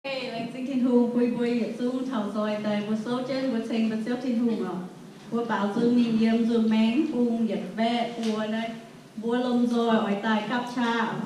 Laengz zingh Tin-Hungh bun mbuo yietc zungv taux nzoih daaih, mbuo souv jienv mbuo ceng mbuo Ziouv Tin-Hungh oc. Mbuo baaux nzung ninh yiem nzung maengx bung yietc baeqv buo naaiv, mbuo lomh nzoih oix daaih gapv qaqv.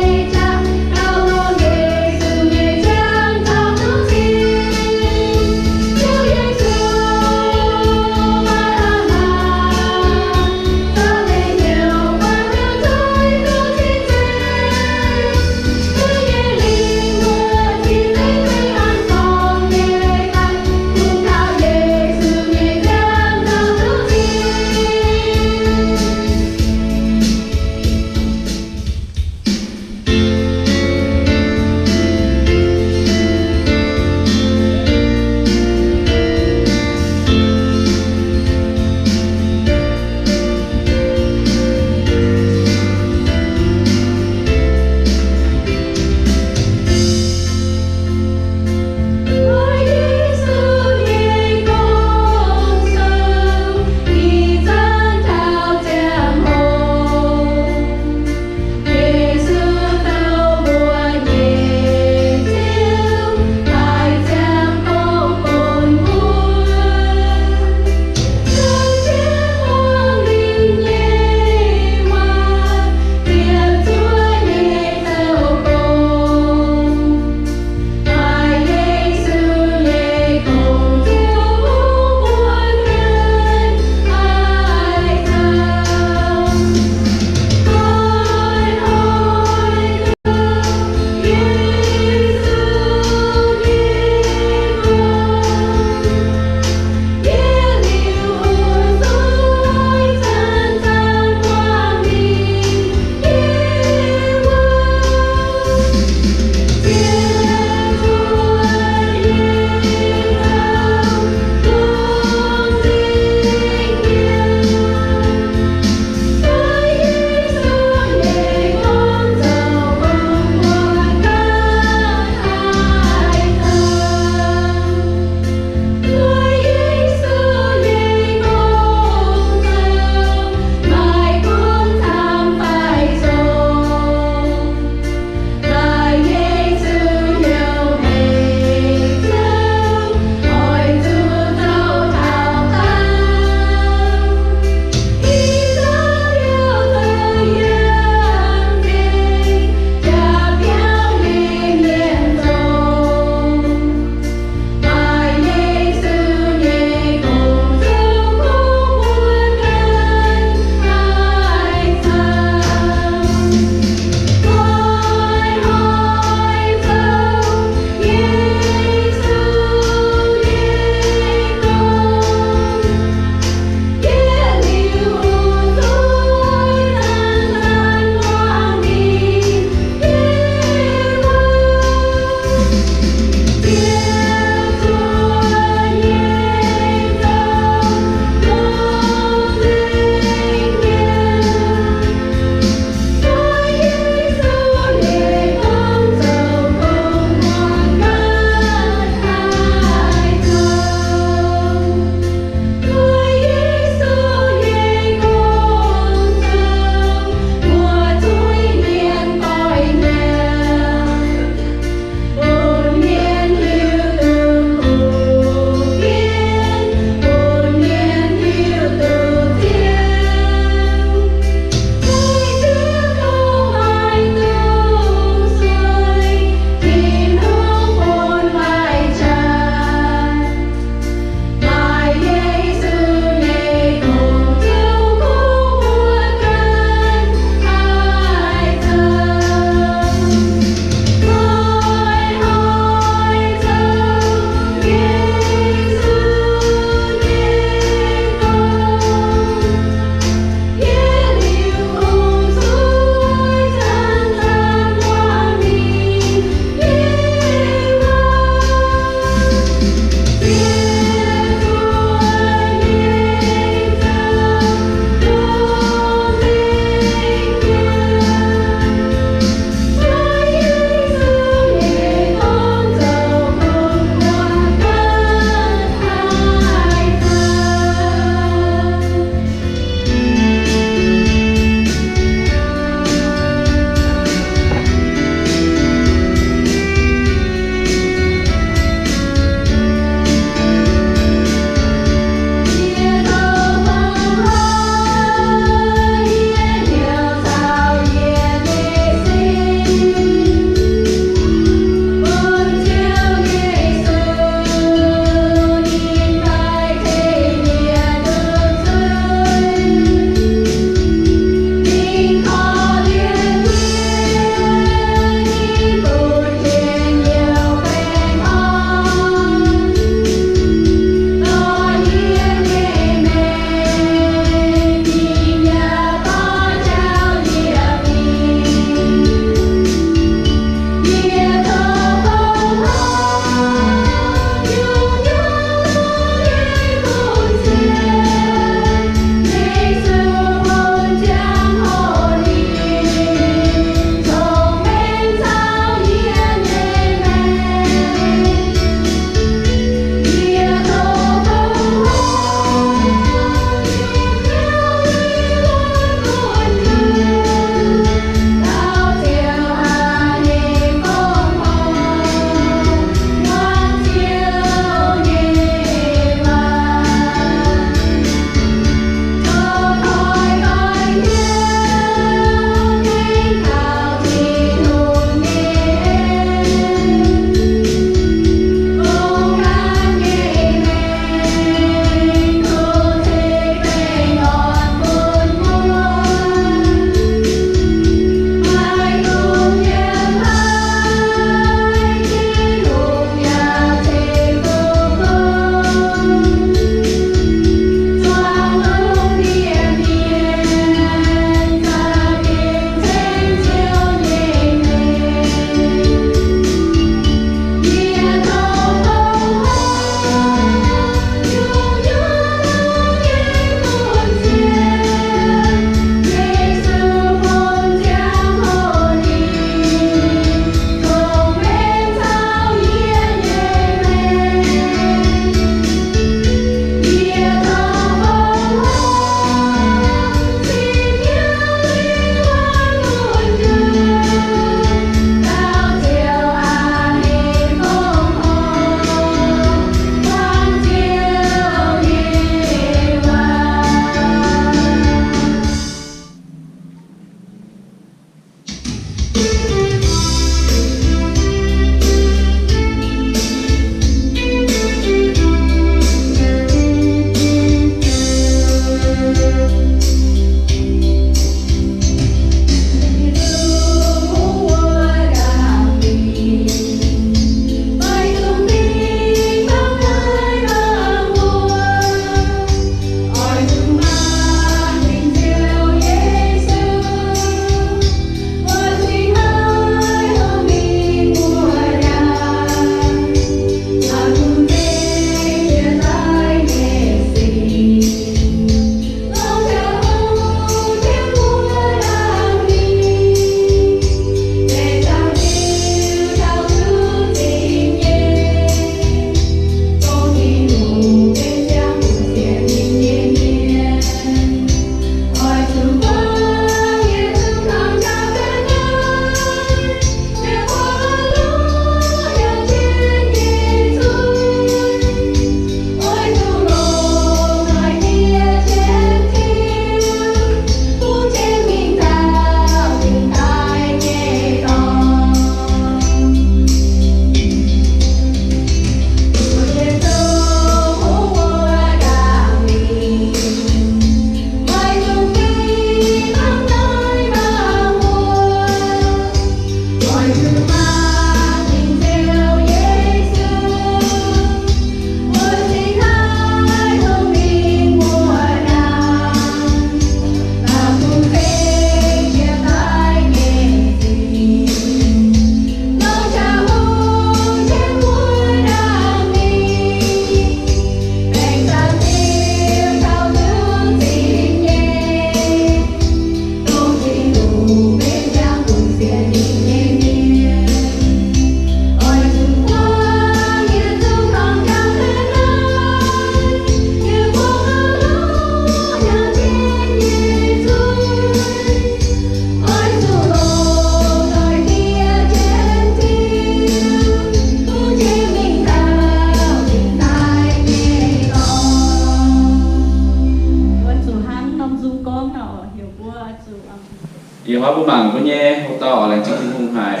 Mbuo mangc mbuo nyei houx-dauh oc, laengz zingh Tin-Hungh haic.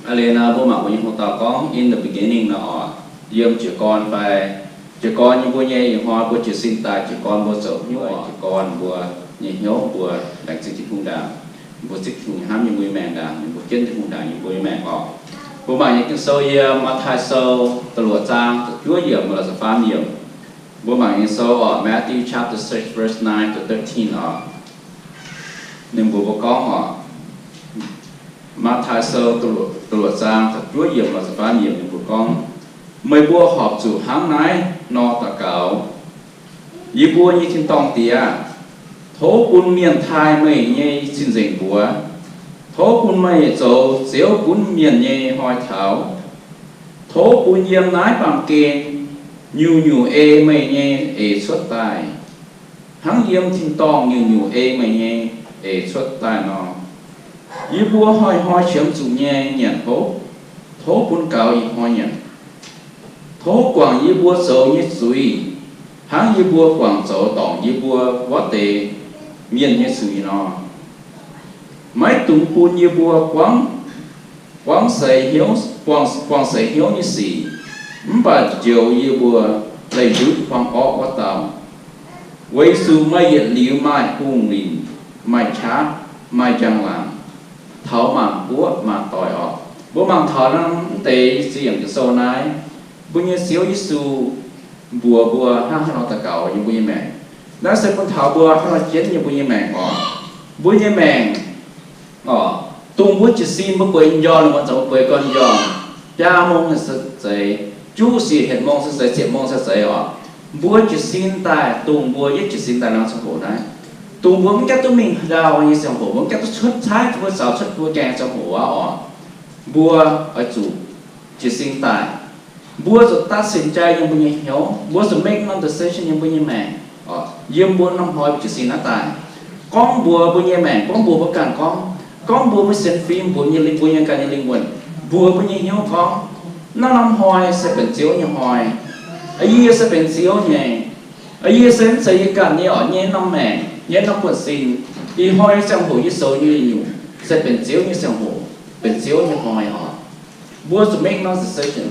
Aa liuz nor, mbuo mangc mbuo nyei houx-dauh gorngv in the beginning nor oc, yiem jiez gorn fai jiez gorn nyei mbuo nyei ih hnoi mbuo jiez sin daaih jiez gorn mbuo zoux hnyouv oc, jiez gorn mbuo nyei hnyouv mbuo laengz zingh Tin-Hungh ndaangc, mbuo zipv Tin-Hungh nyei hnamv yiem mbuo nyei maengc ndaangc, mbuo jienv Tin-Hungh ndaangc yiem mbuo nyei maengc oc. Mbuo mangc nyei Ging-Sou yiem Matv^taai Sou da'luoqc zaang da'juov yiemc lorz da'faam yiemc. Mbuo mangc nyei sou oc, Matthew chapter six, verse nine to thirteen oc. Ninh mbuox mbuo gorngv oc, Matv^taai Sou da'luoqc zaang da'juov yiemc lorz da'faam yiemc ninh mbuox gorngv, meih mbuo horpc zuqc hnangv naaiv nor daux gaux, Yie mbuo nyei tin-dorngh Diex, tov bun mienh taaih meih nyei cing-nzengc mbuox. Tov bun meih zoux Ziouv gunv mienh nyei hnoi taux. Tov bun yiem naaiv baamh gen nyungc-nyungc ei meih nyei eix cuotv daaih, hnangv yiem tin-dorngh nyungc-nyungc ei meih nyei eix cuotv daaih nor. Yie mbuo hnoi-hnoi qiemx zuqc nyei nyanc hopv, tov bun gaux ih hnoi nyanc. Tov guangc yie mbuo zoux nyei zuiz, hnangv yie mbuo guangc zoux dorngc yie mbuo wuov deix mienh nyei zuiz nor. Maiv dungx bun yie mbuo buangv, buangv seix hnyouv, buangv, buangv seix hnyouv nyei sic, mv baac njoux yie mbuo leih ndutv huaang orqv wuov dauh. Weic zuqc meih yietc liuz maaih hungh linc, maaih qaqv, maaih njang-laangc, taux maanc guoqv maanc doic oc. Mbuo mangc taux naaiv deix ziex yiemc Ging-Sou naaiv, mbuo nyei Ziouv Yesu mbuox mbuo hnangv haaix nor daux gaux yiem mbuo nyei maengc. Naaiv se bun taux mbuo hnangv haaix nor jienv yiem mbuo nyei maengc oc. Mbuo nyei maengc oc, dongh mbuo jiez sin mbuo bueix njormh, mbuo zoux bueix gorn njormh, biaa mong se zeiz, juqv siec hietc mong se zeiz, ziepc mong se zeiz oc. Mbuo jiez sin daaih, dongh mbuo yietv jiez sin daaih nor ziangh hoc naaiv, dongh mbuo mv gaengh duqv mingh ndau nyei ziangh hoc, mbuo mv gaengh duqv cuotv caaiv mbuo zaux cuotv mbuo gaengh ziangh hoc aqv oc, mbuo oix zuqc jiez sin daaih. Mbuo zuqc ตัดสินใจ yiem mbuo nyei hnyouv, mbuo zuqc make norm decision yiem mbuo nyei maengc, yiem mbuo norm hnoi jiez sin naaiv daaih. Gorngv mbuox mbuo nyei maengc, gorngv mbuox mbuo ganh gorngv, gorngv mbuox mbuo sienx fim, mbuox nyei lingh, mbuox nyei ganh nyei lingh wuonh, mbuox mbuo nyei hnyouv gorngv, naaiv norm hnoi se benx Ziouv nyei hnoi. Yie se benx Ziouv nyei. Yie se mv zeiz yie ganh nyei oc, nyei norm maengc, nyei norm buonv-sin. Ih hnoi ziangh hoc yie zoux nyei nyungc se benx Ziouv nyei ziangh hoc, benx Ziouv nyei hnoi oc. Mbuo zuqc make norm decision.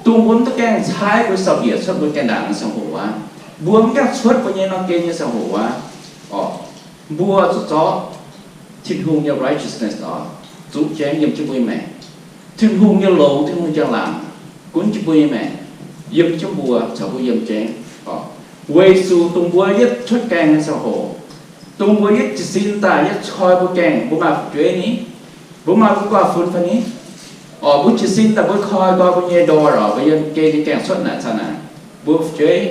Dongh mbuo mv duqv gaengh caaiv mbuo sau-bieqc cuotv mbuo gaengh ndaangc nyei ziangh hoc aqv, mbuo mv gaengh cuotv mbuo nyei norm gen nyei ziangh hoc aqv oc, mbuo zuqc zorqv Tin-Hungh nyei righteousness oc, zuqv jienv yiem jienv mbuo nyei maengc. Tin-Hungh nyei longx, Tin-Hungh njang-laangc gunv jienv mbuo nyei maengc, yiem jienv mbuo, caux mbuo yiem jienv oc. Weic zuqc dongh mbuo yietv cuotv gaengh nyei ziangh hoc, dongh mbuo yietv jiez sin daaih yietv coi mbuo gaengh, mbuo maaih fu'jueiv ni, mbuo maaih mbuo guaav funx fai ni? Oc, mbuo jiez sin daaih mbuo koi nqoi mbuo nyei door oc, mbuo yiem gen nyei gaengh cuotv naaic caux naaic, mbuo fu'jueiv,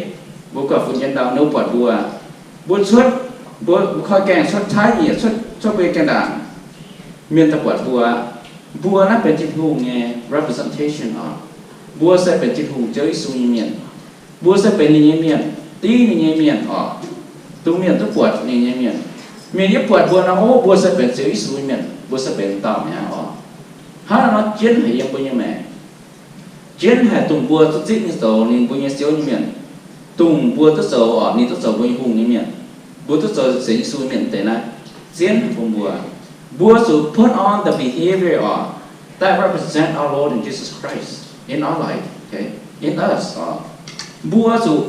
mbuo guaav funx nyei ndau ninh mbuo buatc mbuo, mbuo cuotv, mbuo, mbuo koi gaengh cuotv caaiv nyiec cuotv, cuotv mbuo nyei gaengh ndaangc, mienh daaih buatc mbuo. Mbuo naaiv benx Tin-Hungh nyei representation oc. Mbuo se benx Tin-Hungh Ziouv Yesu nyei mienh. Mbuo se benx ninh nyei mienh, div ninh nyei mienh oc. Dongh mienh duqv buatc ninh nyei mienh. Mienh yietv buatc mbuo nor, o, mbuo se benx Ziouv Yesu nyei mienh, mbuo se benx dauh mi'aqv oc. Hnangv naaiv nor jienv haic yiem mbuo nyei maengc. Jienv haic dongh mbuo duqv zipv ninh zoux ninh mbuo nyei Ziouv nyei mienh. Dongh mbuo duqv zoux oc, ninh duqv zoux mbuo nyei hungh nyei mienh, mbuo duqv zoux sienx Yesu nyei mienh deix naaiv, zien bun mbuo. Mbuo zuqc put on the behavior oc that represent our Lord and Jesus Christ in our life, okay? In us oc. Mbuo zuqc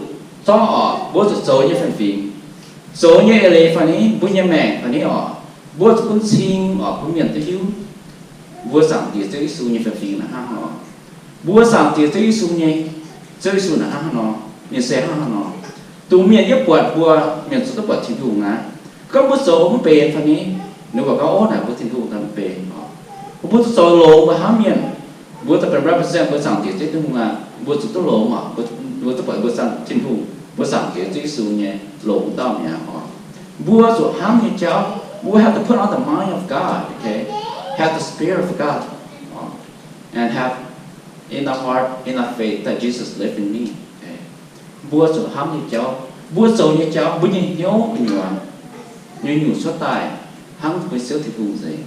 zorqv oc, mbuo zuqc zoux nyei fiem-fingx, zoux nyei eix leiz fai ni, mbuo nyei maengc fai ni oc, mbuo zuqc bun cing oc, bun mienh duqv hiuv mbuo Zaangc Diex Ziouv Yesu nyei fiem-fingx naaiv hnangv nor. Mbuo Zaangc Diex Ziouv Yesu nyei, Ziouv Yesu naaiv hnangv nor, ninh se hnangv nor. Dongh mienh yietv buatc mbuo, mienh zuqc duqv buatc Tin-Hungh aqv. Gorngv mbuo zoux mv benx fai ni, ninh mbuo gorngv, ov, naaic mbuo Tin-Hungh daaih mv benx oc. Mbuo zuqc zoux longx mbuo hnamv mienh. Mbuo daaih benx represent mbuo Zaangc Diex Ziouv Tin-Hungh aqv. Mbuo zuqc duqv longx oc. Mbuo, mbuo duqv buatc mbuo Zaangc Tin-Hungh, mbuo Zaangc Diex Ziouv Yesu nyei longx dauh mi'aqv oc. Mbuo zuqc hnamv nyei jauv, we have to put on the mind of God, okay? Have the Spirit of God, and have in our heart, in our faith that Jesus live in me. Mbuo zuqc hnamv nyei jauv, mbuo zoux nyei jauv, mbuo nyei hnyouv gu'nyuoz nyei nyungc cuotv daaih hnangv mbuo Ziouv Tin-Hungh nzengc.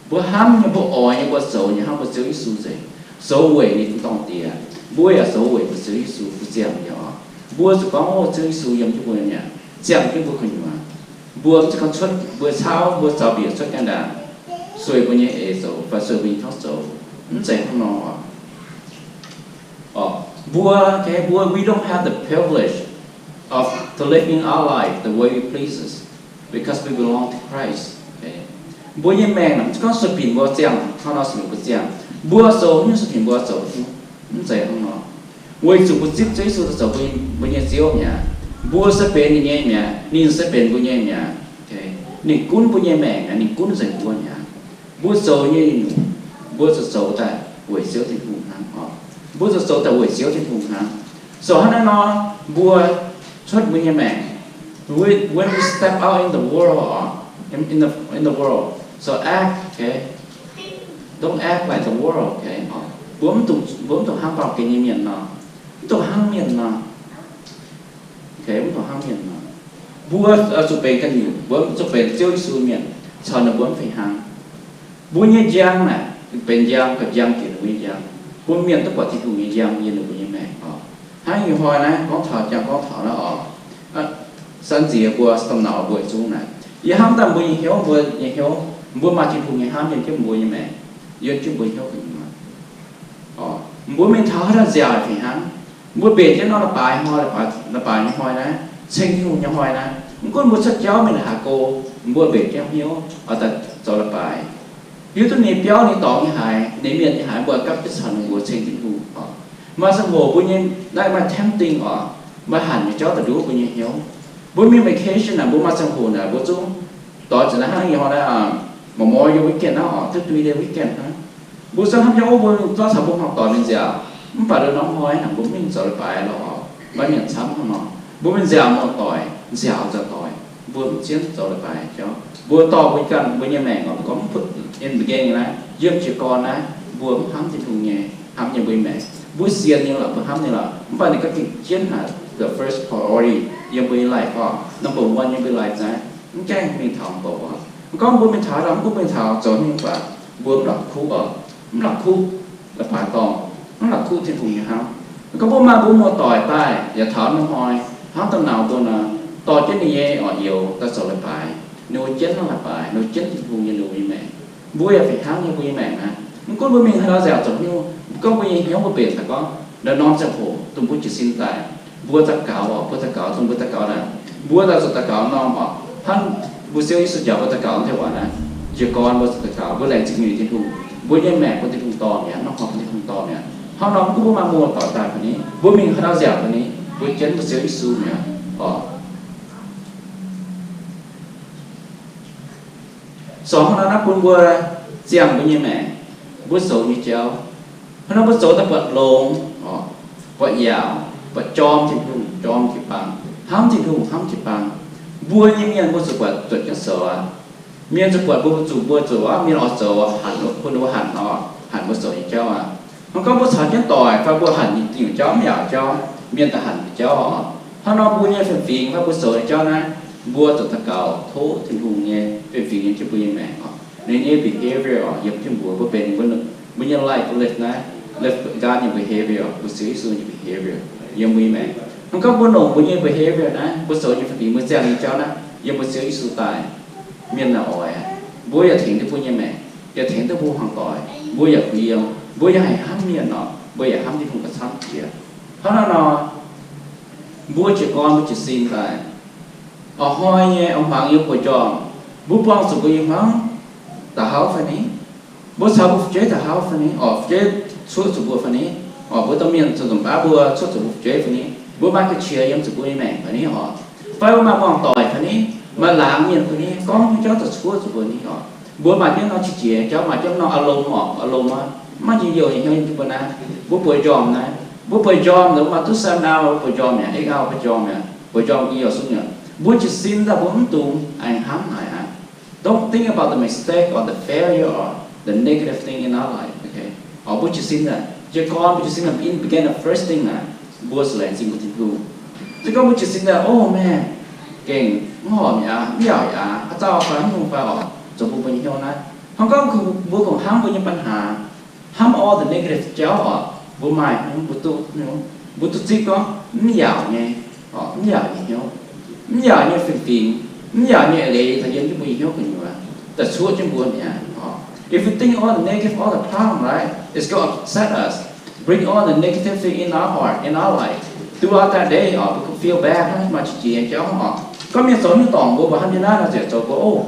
Mbuo hnamv nyei, mbuo oix nyei, mbuo zoux nyei hnangv mbuo Ziouv Yesu nzengc. Zoux weic ninh Tin-Dorngh Diex, mbuo yaac zoux weic mbuo Ziouv Yesu, mbuo ziangh nyei oc. Mbuo zuqc gorngv, o, Ziouv Yesu yiem jienv mbuo mi'aqv, ziangh jienv mbuo gu'nyuoz. Mbuo mv zeiz gorngv cuotv mbuo cauv, mbuo zaux mbiec cuotv ganh ndaangc, sueih mbuo nyei eix zoux fai sueih mbuo nyei tov zoux. Mv zeiz hnangv nor. Orqc, mbuo, okay, mbuo, we don't have the privilege of to living our life the way we pleases because we belong to Christ. Okay? Mbuo nyei maengc mv zeiz gorngv sueih binc mbuo ziangh hnangv nor, sueih binc mbuo ziangh. Mbuo zoux nyungc sueih binc mbuo zoux nyungc. Mv zeiz hnangv nor. Weic zuqc mbuo zipv Ziouv Yesu daaih zoux mbuo nyei Ziouv mi'aqv. Mbuo se benx ninh nyei mi'aqv. Ninh se benx mbuo nyei mi'aqv. Okay? Ninh gunv mbuo nyei maengc mi'aqv. Ninh gunv nzengc mbuo mi'aqv. Mbuo zoux nyei nyungc, mbuo zuqc zoux daaih weic Ziouv Tin-Hungh hnangv oc. Mbuo zuqc zoux daaih weic Ziouv Tin-Hungh hnangv. So hnangv naaiv nor, mbuo cuotv mbuo nyei maengc, when, when we step out in the world, in, in the, in the world, so act, okay? Don't act like the world, okay? Mbuo mv dungx, mbuo mv dungx hnangv baamh gen nyei mienh nor. Mv dungx hnangv mienh nor. Okay, mv dungx hnangv mienh nor. Mbuo, uh, zuqc benx ganh nyungc, mbuo zuqc benx Ziouv Yesu mienh, caux ninh mbuo mv fih hnangv. Mbuo nyei njang naaic benx njang, gauh njang jiex ninh mbuo nyei njang. Bun mienh duqv buatc Tin-Hungh nyei njang yiem ninh mbuo nyei maengc oc. Hnangv ih hnoi naaiv gorngv taux, jangx gorngv taux naaiv oc. San ziex mbuo domh nauz mbuo zungv naaic, yie hnamv daaih mbuo nyei hnyouv, mbuo nyei hnyouv, mbuo maaih Tin-Hungh nyei hnamv yiem jienv mbuo nyei maengc, yiem jienv mbuo hnyouv gu'nyuoz. Mbuo mingh taux haaix dauh nziaauc fih hnangv. Mbuo mbenc jienv nor leiz-baaix hnoi, leiz-baaix nyei hnoi naaiv, ceng Tin-Hungh nyei hnoi naaiv, mv gunv mbuo cuotv jauv mingh haaix go, mbuo mbenc jienv hnyouv oix daaih zoux leiz-baaix. Hiuv duqv ninh nyei biauv, ninh dorngx nyei haaix, ninh mienh nyei haaix, mbuo gapv jienv caux ninh mbuo ceng Tin-Hungh oc. Maaih ziangh hoc mbuo nyei naaiv maaih tempting oc, maaih hanc nyei jauv daaih nduov mbuo nyei hnyouv. Mbuo mingh vacation naaic, mbuo maaih ziangh hoc naaic mbuo zungv doix zuqc naaiv hnangv ih hnoi naaiv, Memorial weekend naaiv oc, duqv three day weekend hnangv. Mbuo zungv hnamv jauv mbuo zorqv caux mbuo hmuangv doic mingh nziaauc, mv baac ndortv norm hnoi naaic mbuo mv mingh zoux leiz-baaix lorqc, maiv mienh camv hnangv nor. Mbuo mingh nziaauc muoz-doic, nziaauc nzoih doic, mbuo mv zien zoux leiz-baaix jauv. Mbuo dorh mbuo ganh mbuo nyei maengc oc, mbuo gorngv mv put in beginning naaiv, yiem jiez gorn naaiv, mbuo mv hnamv Tin-Hungh nyei, hnamv nyei mbuo nyei maengc. Mbuo sienx ninh lorqc, mbuo hnamv ninh lorqc, mv baac ninh ganh gengh jienv haic the first priority yiem mbuo nyei life oc, number one yiem mbuo life naaiv, mv gaengh mingh taux mbuo oc. Mv gorngv mbuo mingh taux nor, mv gunv mingh taux zoux nyungc baac mbuo mv la'kuqv oc, mv la'kuqv leiz-baaix dorngh, mv la'kuqv Tin-Hungh nyei hnamv. Gorngv mbuo maaih mbuo muoz-doic daaih yaac taux norm hnoi, hnangv da'nauz mbuo nor, dorh jienv ninh nyei orqc youz daaih zoux leiz-baaix, ninh mbuo jienv norm leiz-baaix, ninh mbuo jienv Tin-Hungh nyei, ninh mbuo nyei maengc. Mbuo yaac fih hnangv nyei mbuo nyei maengc naaiv. Mv gunv mbuo mingh haaix dauh nziaauc zoux nyungc, mv gorngv mbuo nyei hnyouv mbuo mbenc daaih gorngv, ndortv norm ziangh hoc dongh mbuo jiez sin daaih, mbuo daux gaux oc, mbuo daux gaux dongh mbuo daux gaux naaic, mbuo daaih zuqc daux gaux norm oc. Hnangv mbuo Ziouv Yesu njaaux mbuo daux gaux nyei waac naaiv, jiez gorn mbuo zuqc daux gaux, mbuo laengz zingh nyei Tin-Hungh, mbuo nyei maengc bun Tin-Hungh dorh mi'aqv, norm hnoi bun Tin-Hungh dorh mi'aqv. Hnangv nor mv gunv mbuo maaih muoz-doic daaih fai ni, mbuo mingh haaix dauh nziaauc fai ni, mbuo jienv mbuo Ziouv Yesu mi'aqv oc. Sorng hnangv naaiv bun mbuo ziangh mbuo nyei maengc, mbuo zoux nyei jauv. Hnangv naaiv mbuo zoux daaih buatc longx, buatc yaauc, buatc jorm Tin-Hungh, jorm jiu-baang, hnamv Tin-Hungh, hnamv jiu-baang. Mbuo nyei mienh mbuo zuqc buatc zuotc jienv zoux aqv. Mienh zuqc buatc mbuo zuqc mbuo zoux aqv, mienh oix zoux hanc, bun mbuo hanc oc, hanc mbuo zoux nyei jauv aqv. Hnangv gorngv mbuo caux jienv doic fai mbuo hanc nyei diuc jauv, mv yaauc jauv, mienh daaih hanc nyei jauv oc. Hnangv nor mbuo nyei fiem-fingx fai mbuo zoux nyei jauv naaiv, mbuo zuqc daux gaux tov Tin-Hungh nyei fiem-fingx yiem jienv mbuo nyei maengc oc. Ninh nyei behavior oc, yiem jienv mbuo, mbuo benx mbuo, mbuo nyei life, live naaiv, live God nyei behavior, mbuo Ziouv Yesu nyei behavior yiem mbuo nyei maengc. Hnangv gorngv mbuo longc mbuo nyei behavior naaiv, mbuo zoux nyei fiem-fingx, mbuo ziangh nyei jauv naaiv yiem mbuo Ziouv Yesu daaih, mienh naaic oix, mbuo yaac tengx duqv mbuo nyei maengc, yaac tengx duqv mbuo hmuangx-doic, mbuo yaac kuh yiem, mbuo yaac haih hnamv mienh oc, mbuo yaac hnamv Tin-Hungh gauh camv jiex. Hnangv naaiv nor, mbuo jiez gorn mbuo jiez sin daaih, a'hnoi nyei a'hmuangx yiem buoz-njormh, mbuo buangh zuqc mbuo nyei hmuangv da'hauv fai ni? Mbuo caux mbuo fu'jueiv da'hauv fai ni? Oc, fu'jueiv cuotv zuqc mbuo fai ni? Oc, mbuo domh mienh zuqc nzunc baav mbuo cuotv zuqc mbuo fu'jueiv fai ni? Mbuo maaih ga'qiex yiem zuqc mbuo nyei maengc fai ni oc? Fai mbuo maaih muangx-doic fai ni? Maaih laangz mienh fai ni? Gorngv nyei jauv daaih cuotv zuqc mbuo ni oc? Mbuo maaih jienv norm qiex jiez jauv, maaih jienv norm อารมณ์ oc, อารมณ์ aqv. Mv maaih njien-youh nyei hnyouv yiem jienv mbuo naaiv. Mbuo bueix njormh naaiv, mbuo bueix njormh naaic, mbuo maaih duqv seven hour bueix njormh mi'aqv, eight hour bueix njormh mi'aqv, bueix njormh i youz sung mi'aqv. Mbuo jiez sin daaih mbuo mv dungx aengx hnamv haic aqv. Don't think about the mistake or the failure or the negative thing in our life, okay? Oc, mbuo jiez sin daaih, jiez gorn mbuo jiez sin daaih, in begin the first thing naaic, mbuo zuqc laengz zingh mbuo Tin-Hungh. Se gorngv mbuo jiez sin daaih, oh man, gengh mv horpc mi'aqv, mv yaauc mi'aqv, haaix dauh fai mv hungh fai oc, zoux bun mbuo nyei hnyouv naaiv. Hnangv gorngv mbuo kungx hnamv mbuo nyei ปัญหา, hnamv all the negative jauv oc, mbuo maaih, mbuo duqv, mbuo duqv zipv gorngv mv yaauc nyei, mv yaauc nyei hnyouv, mv yaauc nyei fingx-fingx, Mv yaac nyei eix leiz daaih yiem jienv mbuo nyei hnyouv gu'nyuoz, daaih cuoqv jienv mbuo mi'aqv. If we think all the negative, all the problem, right, it's gonna upset us, bring all the negativity in our heart, in our life. Throughout that day, we could feel bad, maaih qiex jiez jauv oc. Gorngv mienh zoux nyungc dorngc mbuo, mbuo hnamv nyei naaiv nor ziouc zoux mbuo, o,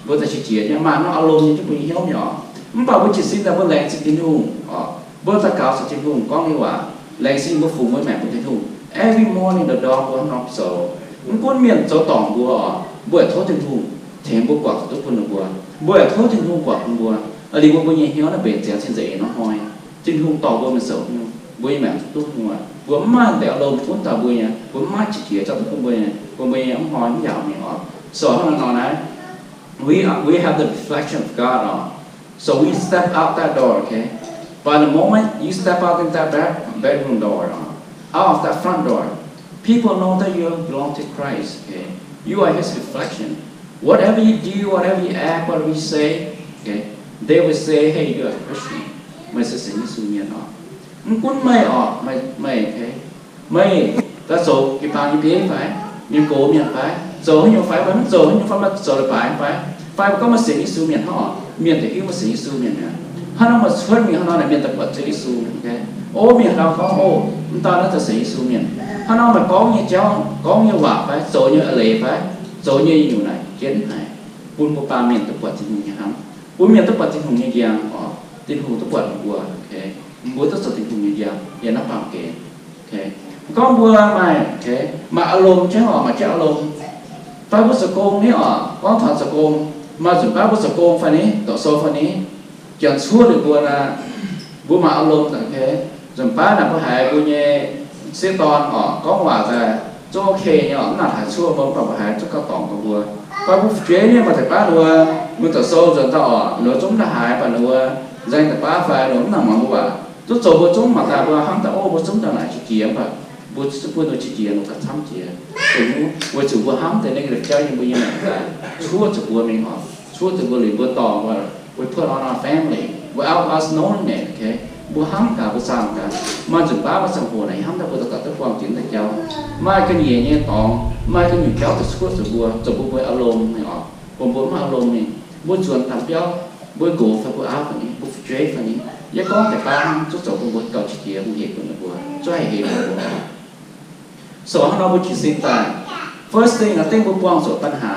mbuo daaih qiex jiez nyei, maaih norm อารมณ์ nyei jienv mbuo nyei hnyouv mi'aqv oc. Mv baac mbuo jiez sin daaih mbuo laengz zingh Tin-Hungh oc. Mbuo daux gaux caux Tin-Hungh gorngv nyei waac, laengz zingh mbuo fungx mbuo maengc bun Tin-Hungh. Every morning the dawn mbuo hnamv norm zoux. Mv gunv mienh zoux dorngc mbuo oc, mbuo yaac tov Tin-Hungh tengx mbuo guangc zuqc duqv bun ninh mbuo. Mbuo yaac tov Tin-Hungh guangc bun mbuo. Aa, liuz mbuo, mbuo nyei hnyouv naaiv mbenc ziangx cing-nzengc yietc norm hnoi. Tin-Hungh dorh mbuo mingh zoux nyungc, mbuo nyei maengc zuqc duqv Tin-Hungh aqv. Mbuo mv maaih deix อารมณ์ gunv taux mbuo nyei, mbuo mv maaih qiex jiez zorqv duqv bun mbuo nyei, bun mbuo nyei mv hnoi mv yaac mingh oc. So hnangv naaiv nor naaiv, we, we have the reflection of God oc. So we step out that door, okay? But the moment you step out in that bed, bedroom door, uh, out of that front door, people know that you belong to Christ, okay? You are His reflection. Whatever you do, whatever you act, whatever you say, okay, they will say, hey, you're a Christian. Meih se sienx Yesu mienh oc. Mv gunv meih oc, meih, meih, okay, meih daaih zoux jiu-baang nyei bieiv fai, mienh gox mienh fai, zoux haaix nyungc fai, meih mv zoux haaix nyungc fai, meih zoux leiz-baaix fai, fai meih gorngv meih sienx Yesu mienh hnangv oc, mienh daaih hiuv meih sienx Yesu mienh mi'aqv. Hnangv nor meih cuotv mingh hnangv nor, mienh daaih buatc Ziouv Yesu, okay? O, mienh haaix dauh gorngv, o, mv dauh naaiv daaih sienx Yesu mienh. Hnangv nor meih gorngv nyei jauv, gorngv nyei waac fai zoux nyei eix leiz fai zoux nyei nyungc naaic jienv haic, bun mbuo baamh mienh duqv buatc Tin-Hungh nyei hnamv, bun mienh duqv buatc Tin-Hungh nyei njang oc. Tin-Hungh duqv buatc mbuo, okay? Mbuo duqv zoux Tin-Hungh nyei njang yiem naaiv baamh gen. Gorngv mbuo maaih, maaih อารมณ์ jienv oc, maaih jienv อารมณ์. Fai mbuo zoux gong ni oc, gorngv taux zoux gong, maaih nzunc baav mbuo zoux gong fai ni, doqc sou fai ni, janx cuoqv liuz mbuo naaic, mbuo maaih อารมณ์ daaih, okay. Nzunc baav naaic mbuo haiz mbuo nyei sieqv dorn oc, gorngv waac daaih zungv okay nyei oc, mv nangc haaix cuoqv mbuo, mv baac mbuo haiz zungv gauh dorngc gaax mbuo. Fai mbuo fu'jueiv mienh maaih deix baav ninh mbuo, mbuo doqc sou nzuonx daaih oc, ninh mbuo zungv mv nangc haaix, mv baac ninh mbuo nzaeng deix baav fai ninh mbuo mv nangc muangx mbuo waac, zungv zoux mbuo zungv mangc daaih mbuo hnamv daaih, o, mbuo zungv daaih naaic qiex jiez, mv baac mbuo zungv bun ninh qiex jiez, ninh gauh camv jiex. Weic zuqc mbuo hnamv deix negative jauv yiem mbuo nyei maengc daaih, cuoqv zuqc mbuo mingh oc, cuoqv zuqc mbuo liuz mbuo dorh mbuo, we put on our family without us knowing it, okay? Mbuo hnamv gaax, mbuo zaangh gaax, maaih nzunc baav maaih ziangh hoc naaic hnamv daaih mbuo daux gaux duqv buangh jiex deix jauv. Maaih ga'nyiec nyei dorngx, maaih ga'nyungc jauv daaih cuoqv zuqc mbuo, zoux bun mbuo อารมณ์ mingh oc, bun mbuo mv maaih อารมณ์ mingh. Mbuo nzuonx dangh biauv, mbuo nqox fai mbuo auv fai ni, mbuo fu'jueiv fai ni, yie gorngv deix baav hnangv, zungv zoux bun mbuo gauh qiex jiez, mbuo hec bun ninh mbuo, zungv haih hec bun mbuo. So hnangv nor mbuo jiez sin daaih, first thing, I think, mbuo buangh zuqc ปัญหา,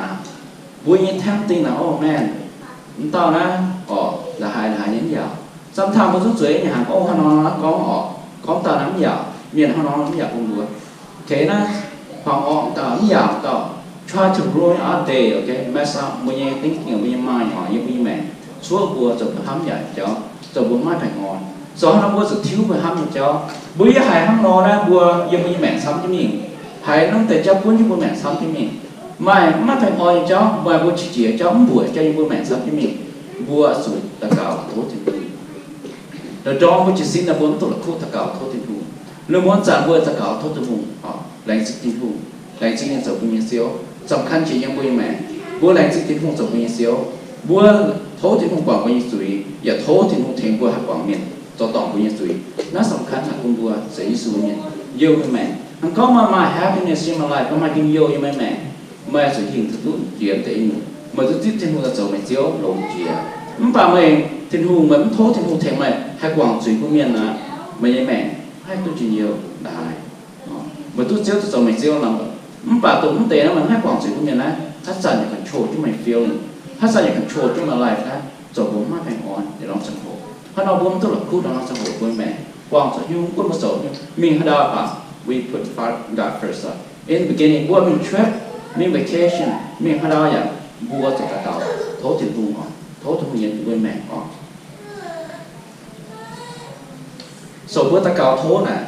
mbuo nyei tempting naaic, oh man, mv dauh naaiv oc, la'haaix la'haaix nyei mv yaac. Sometimes mbuo zungv zueiz mingh hnangv, oh, hnangv nor gorngv oc, gorngv dauh naaiv mv yaac, mienh hnangv nor mv yaac bun mbuo. Okay naaiv, huaang orqc dauh mv yaac dauh, try to ruin our day, okay, mess up mbuo nyei thinking, mbuo nyei mind oc, yiem mbuo nyei maengc, cuoqv mbuo zoux mbuo hnamv yaac jauv, zoux mbuo maiv baengh orn. So hnangv nor mbuo zuqc tiuv mbuo hnamv nyei jauv. Mbuo yie haiz hnangv nor naaiv, mbuo yiem mbuo nyei maengc camv jienv mingh, haiz hnangv deix jauv gunv jienv mbuo maengc camv jienv mingh. Maaih maiv baengh orn nyei jauv, maaih mbuo qiex jiez jauv, mv mbuoqc jauv yiem mbuo maengc camv jienv mingh, mbuo zuqc daux gaux tov Tin-Hungh. Ndorm-ndorm mbuo jiez sin naaic mbuo mv duqv la'kuqv daux gaux tov Tin-Hungh. Lungh muonz zanc mbuo daux gaux tov Tin-Hungh, laengz zingh Tin-Hungh, laengz zingh ninh zoux mbuo nyei Ziouv, สำคัญ jiex yiem mbuo nyei maengc. Mbuo laengz zingh Tin-Hungh zoux mbuo nyei Ziouv. Mbuo tov Tin-Hungh guangc mbuo nyei zuiz, yaac tov Tin-Hungh tengx mbuo haih guangc mienh, zoux dorngc mbuo nyei zuiz. Naaiv สำคัญ haic bun mbuo sienx Yesu mienh, youh yiem maengc. Hnangv gorngv meih maaih happiness in my life, meih maaih njien-youh yiem meih maengc, meih zuqc hingh duqv duqv jiex deix nyungc. Meih duqv zipv Tin-Hungh daaih zoux meih Ziouv longx jiex. Mv baac meih, Tin-Hungh, meih mv tov Tin-Hungh tengx meih haih guangc zuiz bun mienh aqv, meih nyei maengc haih duqv njien-youh ndaaih. Meih duqv Ziouv daaih zoux meih Ziouv nor, mv baac dongh mv deix naaiv meih mv haih guangc zuiz bun mienh naaiv, haaix zanc yaac control jienv meih feeling, haaix zanc yaac control jienv meih life naaiv, zoux mbuo mv maaih baengh orn yietc norm ziangh hoc. Hnangv nor mbuo mv duqv la'kuqv ndorm norm ziangh hoc mbuo nyei maengc, buangh zuqc nyungc gunv mbuo zoux nyungc, mingh haaix ndau baac we put God first. In the beginning mbuo mingh trip, mingh vacation, mingh haaix ndau yaac mbuo zuqc daux gaux tov Tin-Hungh oc, tov Tin-Hungh yiem mbuo nyei maengc oc. So mbuo daux gaux tov naaic,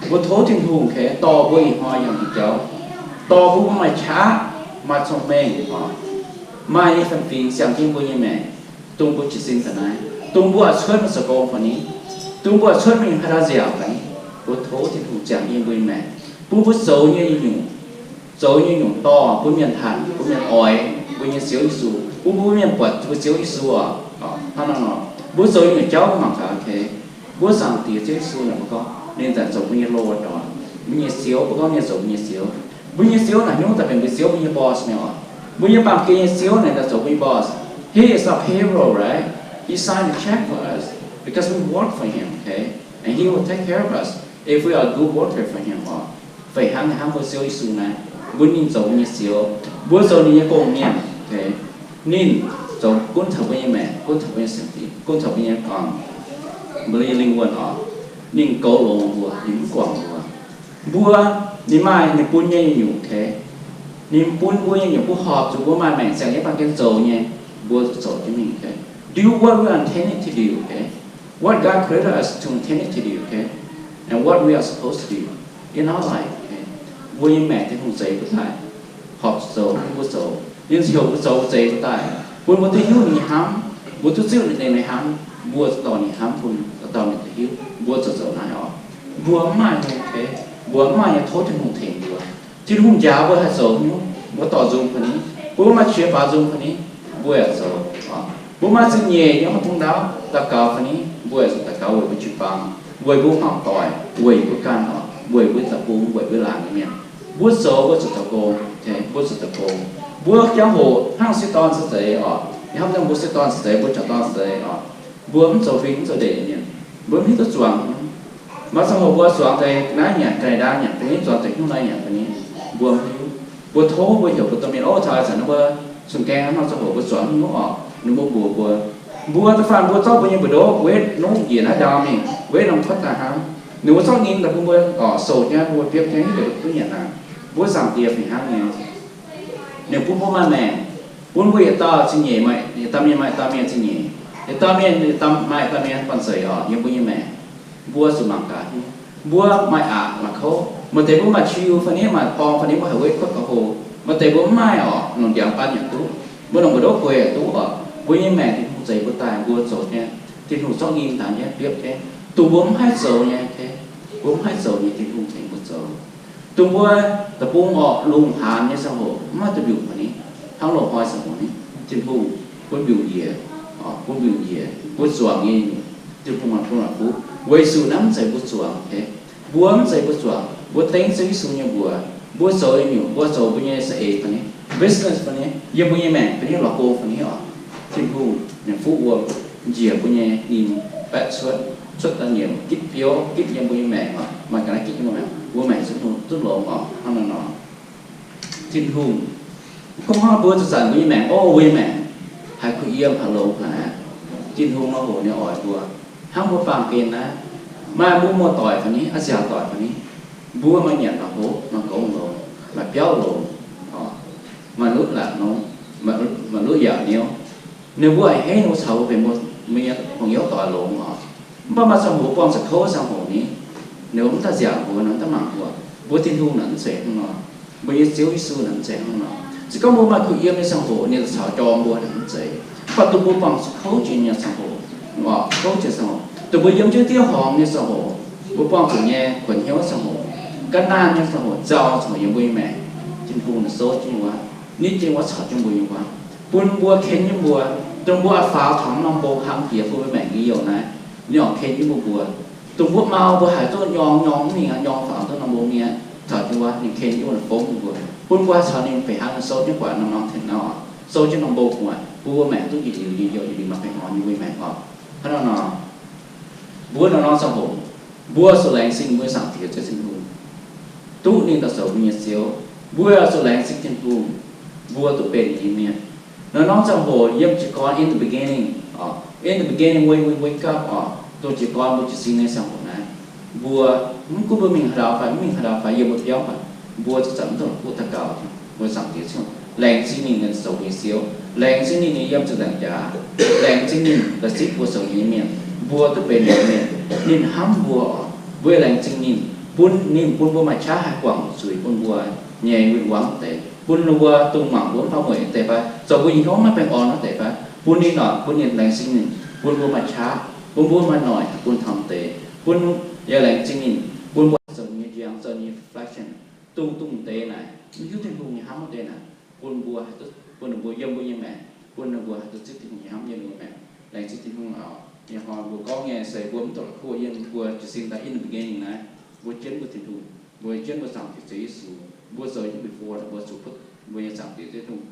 mbuo tov Tin-Hungh, okay, dorh mbuo ih hnoi yangh jauv, dorh mbuo maaih qaqv, maaih cong-mengh oc, maaih nyei fanh fingx ziangh jienv mbuo nyei maengc, dongh mbuo jiez sin daaih naaiv, dongh mbuo oix cuotv mingh zoux gong fai ni, dongh mbuo oix cuotv mingh haaix ndau nziaauc fai ni, mbuo tov Tin-Hungh ziangh jienv mbuo nyei maengc, bun mbuo zoux nyei nyungc, zoux nyei nyungc dorh bun mienh hanc, bun mienh oix mbuo nyei Ziouv Yesu, bun mbuo mienh buatc mbuo Ziouv Yesu oc. Hnangv naaiv nor, mbuo zoux nyei nyungc jauv mbuo mangc gaax, okay, mbuo Zaangc Diex Ziouv Yesu naaic mbuo gorngv ninh daaih zoux mbuo nyei Lord oc, mbuo nyei Ziouv, mbuo gorngv ninh zoux mbuo nyei Ziouv. Mbuo nyei Ziouv naaic hnyouv daaih benx mbuo Ziouv, mbuo nyei boss mi'aqv oc. Mbuo nyei baamh gen nyei Ziouv naaic daaih zoux mbuo nyei boss. He is our payroll, right? He signed a check for us because we work for him, okay? And he will take care of us if we are a good worker for him. Orqc, fih hnangv naaiv hnangv mbuo Ziouv Yesu naaiv, mbuo ninh zoux mbuo nyei Ziouv, mbuo zoux ninh nyei gong-mienh, okay? Ninh zoux gunv taux mbuo nyei maengc, gunv taux mbuo nyei sienx fim, gunv taux mbuo nyei, mbuo nyei lingh wuonh orqc. Ninh goux longx mbuo, ninh mv guangc mbuo. Mbuo, ninh maaih ninh bun nyei nyungc, okay? Ninh bun mbuo nyei nyungc, mbuo horpc zuqc mbuo maaih maengc ziangh jienv baamh gen zoux nyei, mbuo zuqc zoux jienv mingh, okay? Do what we are intended to do, okay? What God created us to intended to do, okay? And what we are supposed to do in our life, okay? Mbuo nyei maengc Tin-Hungh zeix mbuo daaih, horpc zuqc zoux, mbuo zoux. Ninh heuc mbuo zoux, mbuo zeix mbuo daaih, bun mbuo duqv hiuv ninh nyei hnamv, mbuo duqv ziuc ninh nyei hnamv, mbuo dorh ninh hnamv bun dorh mienh duqv hiuv, mbuo zoux zoux naaiv orqc. Mbuo mv maaih nyei, okay? Mbuo mv maaih nyei, tov Tin-Hungh tengx mbuo. Tin-Hungh njaaux mbuo haih zoux nyungc, mbuo dorh nzung bun ninh. Mbuo maaih qiex faaux nzung bun ninh, mbuo yaac zoux. Mbuo maaih zingh nyeic nyei mv bung ndaauv daux gaux bun ninh, mbuo yaac zuqc daux gaux weic mbuo jiu-baang, weic mbuo mangc doic, weic mbuo ganh orqc, weic mbuo deic-bung, weic mbuo laangz nyei mienh. Mbuo zoux, mbuo zuqc zoux gong, mbuo zuqc zoux gong. Mbuo jangx-hoc hnangv sieqv dorn se zeiz orqc, hnamv dongh mbuo sieqv dorn se zeiz, mbuo jangc dorn se zeiz orqc, mbuo mv zoux huing mv zoux ndeic mienh, mbuo mv hiuv duqv zuangx. Maaih ziangh hoc mbuo zuangx deix naaiv nyanc, ga'naaiv ndaauv nyanc deix, zuangx deix hnyouv naaiv nyanc deix, mbuo mv hiuv. Mbuo tov, mbuo heuc mbuo domh mienh, ov, taux ih zanc ninh mbuo zungh gaeng nor ziangh hoc mbuo zuangx hnyouv orqc, ninh mbuo mbuox mbuo, mbuo da'faanh mbuo zorqv mbuo nyei mbu'ndongx wetv nungv njiec naaiv ndaauv mingh, wetv norm kuotv daaih hnangv. Ninh mbuo zorqv nyim daaih bun mbuo orqc, souc jienv bun mbuo biopv jienv, hiuv duqv nyanc naaic. Mbuo Zaangc Diex fih hnangv nyei. Ninh bun mbuo maaih maengc, bun mbuo yietc dauh zingh nyeic, yietc dauh mienh maaih yietc dauh mienh zingh nyeic, yietc dauh mienh maaih yietc dauh mienh banh zeic orqc, yiem mbuo nyei maengc. Mbuo zuqc mangc gaax, mbuo maaih aqc maaih kouv. Maaih deix mbuo maaih qiu fai ni, maaih borng fai ni, mbuo haih wetv kuotv gauh hlo. Maaih deix mbuo mv maaih orqc, longc ndiangx baan yaac duqv, mbuo longc mbu'ndongx guei yaac duqv orqc. Mbuo nyei maengc Tin-Hungh zeix mbuo daaih, mbuo zoux jienv, Tin-Hungh zorqv nyim daaih jienv biopv jienv. Dongh mbuo mv haih zoux nyei, mbuo mv haih zoux nyei, Tin-Hungh tengx mbuo zoux. Dongh mbuo deic-bung orqc, lungh haanz nyei ziangh hoc mv maaih duqv mbiungc haic ni, hnangv loz-hnoi ziangh hoc ni, Tin-Hungh bun mbiungc njiec, bun mbiungc njiec, mbuo zuangx nyei nyungc, Tin-Hungh bun mangc bun fuqv. Weic zuqc naaiv mv zeiz mbuo zuangx, mbuo mv zeiz mbuo zuangx, mbuo dengv Ziouv Yesu nyei mbuox, mbuo zoux nyei nyungc, mbuo zoux mbuo nyei saeng-eix fai ni, business fai ni, yiem mbuo nyei maengc fai ni, lorz go fai ni orqc, Tin-Hungh ninh fuqv wuom, njiec mbuo nyei nyim baeqv cuotv, cuotv daaih nyiemc gitv biouv, gitv yiem mbuo nyei maengc orqc, maaih ga'naaiv gitv yiem mbuo maengc, mbuo maengc zungv longx orqc, hnangv nor nor. Tin-Hungh gorngv mbuo zanc-zanc mbuo nyei maengc, o, mbuo nyei maengc haiz kuh yiem haiz longx haic aqv. Tin-Hungh nor hoc ninh oix mbuo, hnangv mbuo baamh gen naaiv, maaih mbuo muoz-doic fai ni, a'nziaauc doic fai ni, mbuo maaih nyanc maaih hopv, maaih gouv longx, maaih biauv longx, maaih nuqv laatc nongv, maaih nuqv yaauc niouv. Ninh mbuo a'hneiv ninh mbuo caux mbuo benx mbuo nyei hmuangx-youz doic longx orqc. Mv baac maaih ziangh hoc mbuo buangh zuqc kouv ziangh hoc ni, ninh mbuo mv daaih nziaauc mbuo, ninh mv daaih mangc mbuo. Mbuo Tin-Hungh naaic mv zeiz hnangv nor. Mbuo nyei Ziouv Yesu naaic mv zeiz hnangv nor. Se gorngv mbuo maaih kuh yiem nyei ziangh hoc, ninh caux jorm mbuo naaic mv zeiz. Mv baac dongh mbuo buangh zuqc kouv jiex nyei ziangh hoc, kouv jiex ziangh hoc, dongh mbuo yiem jienv diev horngz nyei ziangh hoc, mbuo buangh zuqc nyei kuonx hnyouv ziangh hoc, ga'naanh nyei ziangh hoc, nzauh ziangh hoc yiem mbuo nyei maengc, Tin-Hungh ninh souv jienv wuov, nitv jienv wuov, caux jienv mbuo nyei wuov, bun mbuo, ken jienv mbuo, dongh mbuo a'faaux taux norm mbong hlang jiex bun mbuo maengc nyei youh naaiv, ninh oix ken jienv mbuo mbuo. Dongh mbuo mau, mbuo haiz duqv nyorng nyorng mv mingh aqv, nyorng faaux duqv norm mbong mingh aqv, caux jienv wuov ninh ken jienv wuov, ninh fongv mbuo, bun mbuo haih caux ninh fih hnangv, souv jienv guangc norm-norm tengx nor, souv jienv norm mbong gu'nguaaic, bun mbuo maengc duqv njiec liuz nyei youh, ninh maaih baengh orn nyei mbuo maengc orqc. Hnangv nor nor, mbuo norm-norm ziangh hoc, mbuo zuqc laengz zingh mbuo nyei Zaangc Diex Ziouv Tin-Hungh, duqv ninh daaih zoux mbuo nyei Ziouv. Mbuo zuqc laengz zingh Tin-Hungh, mbuo duqv benx ninh nyei mienh. Norm-norm ziangh hoc yiem jiez gorn, in the beginning, orqc, in the beginning when we wake up, orqc, dongh jiez gorn mbuo jiez sin nyei ziangh hoc naaiv, mbuo, mv gunv mbuo mingh haaix ndau fai mv mingh haaix ndau fai, yiem mbuo biauv fai, mbuo zuqc zanc mv dungx la'kuqv daux gaux mbuo Zaangc Diex Ziouv, laengz zingh ninh zoux mbuo nyei Ziouv, laengz zingh ninh nyei yiem ziepc nzaangc jaax, laengz zingh ninh la'zipv mbuo zoux ninh nyei mienh, mbuo duqv benx ninh nyei mienh. Ninh hnamv mbuo orqc, mbuo laengz zingh ninh, bun ninh bun mbuo maaih qaqv haih guangc zuiz bun mbuo nyei win-wangv deix, bun ninh mbuo dongh mangc mbuo mv faaux mueic deix fai, zoux mbuo nyei hnyouv maiv baengh orn wuov deix fai, bun ninh orqc, bun ninh, laengz zingh ninh bun mbuo maaih qaqv, bun mbuo maaih noic bun taux deix, bun yaac laengz zingh ninh bun mbuo zoux ninh nyei njang, zoux ninh nyei reflection, dongh dongh deix naaic, mv hiuv Tin-Hungh nyei hnamv wuov deix naaic, bun mbuo haih duqv, bun ninh mbuo yiem mbuo nyei maengc, bun ninh mbuo haih duqv zipv Tin-Hungh nyei hnamv yiem mbuo maengc. Laengz zingh Tin-Hungh orqc. Ih hnoi mbuo gorngv nyei se mbuo mv dungx la'kuqv yiem mbuo jiez sin daaih in the beginning naaiv, mbuo jienv mbuo Tin-Hungh, mbuo jienv mbuo Zaangc Diex Ziouv Yesu, mbuo zoux nyei before, mbuo zuqc putv mbuo nyei Zaangc Diex Ziouv Tin-Hungh.